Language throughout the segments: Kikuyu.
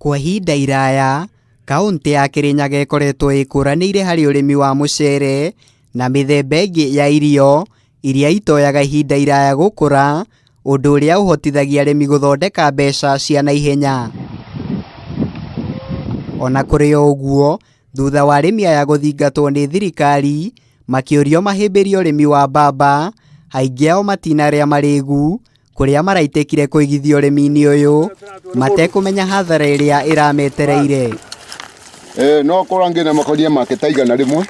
Kwa ihinda iraya, Kauntĩ ya Kirinyaga ĩkoretwo ĩkũranĩire harĩ ũrĩmi wa mũcere na mĩthemba ĩngĩ ya irio iria itoyaga ihinda iraya gũkũra, ũndũ ũrĩa ũhotithagia arĩmi gũthondeka mbeca cia naihenya. Ona kũrĩ o ũguo, thutha wa arĩmi aya gũthingatwo nĩ thirikari makĩũrio mahĩmbĩrie ũrĩmi wa mbamba, aingĩ ao matinarĩa marĩgu kũrĩa maraitĩkire kũigithia ũrĩmi-inĩ ũyũ matekũmenya hathara ĩrĩa ĩrametereire. Eh, no korwo ngĩna makoria make ta 100.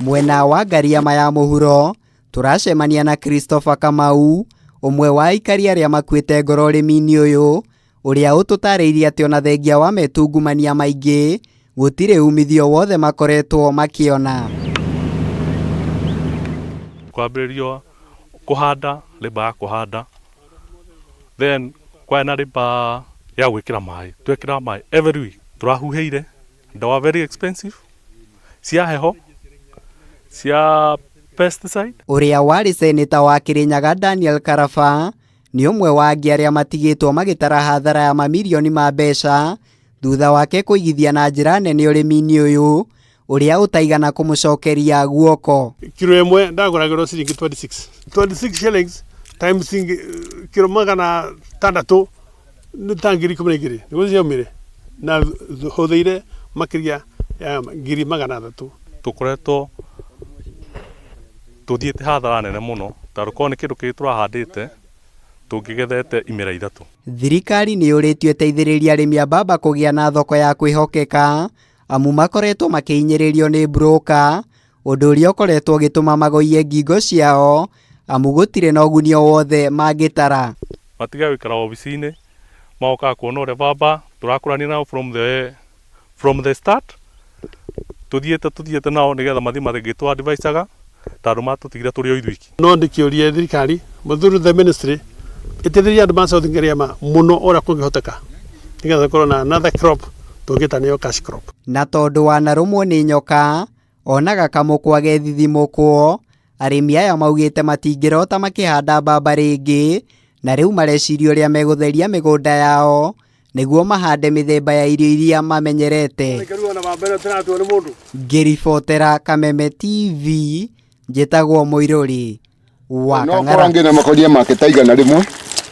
Mwena wa Ngariama ya mũhuro tũracemania na Christopher Kamau, ũmwe wa aikari arĩa makuĩte ngoro ũrĩmi-inĩ ũyũ, ũrĩa ũtũtarĩirie atĩ ona thengia wa metungumania maingĩ gũtirĩ umithio wothe makoretwo makĩona. Kwambĩrĩrio kũhanda, labour ya kũhanda, then kwarĩ na labour ya gwĩkĩra maĩ, twekĩraga maĩ every week, tũrahuhĩire ndawa very expensive cia heho, cia pesticide. Ũrĩa warĩ seneta wa Kĩrĩnyaga Daniel Karaba nĩ ũmwe wa angĩ arĩa matigĩtwo magĩtara hathara ya mamirioni ma mbeca thutha wake kũigithia na njĩra nene ũrĩmi-inĩ ũyũ ũrĩa ũtaigana kũmũcokeria guoko. Kiro ĩmwe ndagũragĩrwo ciringi 26 26 shillings times kiro 600 nĩ ta 12,000 nĩguo ciaumire, na hũthĩire makĩria ya 300,000. Tũkoretwo tũthiĩte hathara nene mũno, tondũ korwo nĩ kĩndũ kĩngĩ tũrahandĩte tũngĩgethete imera 3. Thirikari nĩ yũrĩtio ĩteithĩrĩrie arĩmi a mbamba kũgĩa na thoko ya kwĩhokeka, amu makoretwo makĩhinyĩrĩrio nĩ broker, ũndũ ũrĩa ũkoretwo ũgĩtũma magoiye ngingo ciao, amu gũtirĩ na ũguni o wothe mangĩtara. Matige gũikara obici-inĩ, magokaga kuona ũrĩa baba tũrakũrania nao from the start, tũthiĩte tũthiĩte nao nĩgetha mathiĩ magĩtũ advisaga, tondũ matũtigire tũrĩ o ithuiki. No ndĩkĩũrie thirikari through the ministry ĩteithĩrĩrie andũ ma South Ngariama mũno ũrĩa kũngĩhoteka, nĩgetha tũkorwo na another crop tũngĩta nĩyo cash crop. Na tondũ wanarũmwo nĩ nyoka onaga kamũkwa gethithimũkwo, arĩmi aya maugĩte matingĩrota makĩhanda mbamba rĩngĩ, na rĩu mareciria ũrĩa megũtheria mĩgũnda yao nĩguo mahande mĩthemba ya irio iria mamenyerete. Ngĩribotera Kameme TV, njĩtagwo Mũirũri wa No korwo Kang'ara. ngĩna makoria make ta 100.